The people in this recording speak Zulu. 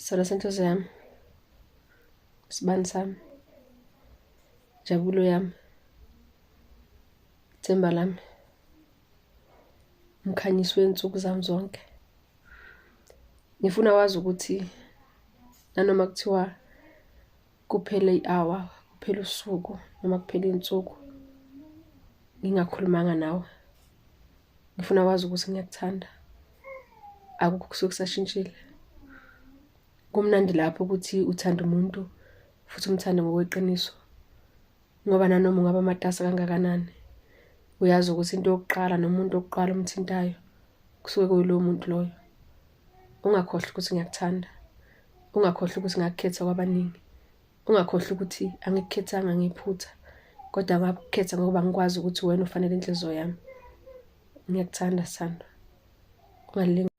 Sithandwa senhliziyo yami, sibani sami, njabulo yami, themba lami, mkhanyisi wey'nsuku zami zonke. Ngifuna wazi ukuthi nanoma kuthiwa kuphele i-hour, kuphele usuku noma kuphele iy'nsuku ngingakhulumanga nawe, ngifuna wazi ukuthi ngiyakuthanda. Akukho okusuke kusashintshile. Kumnandi lapho ukuthi uthanda umuntu futhi umthande ngokweqiniso ngoba nanoma ungaba matasa kangakanani, uyazi ukuthi into yokuqala nomuntu wokuqala omthintayo kusuke kuyilowo muntu loyo. Ungakhohlwa ukuthi ngiyakuthanda, ungakhohlwa ukuthi ngakukhetha kwabaningi, ungakhohlwa ukuthi angikukhethanga ngephutha kodwa ngakukhetha ngoba ngikwazi ukuthi uwena ofanele inhliziyo yami. Ngiyakuthanda sithandwa, ungalinge.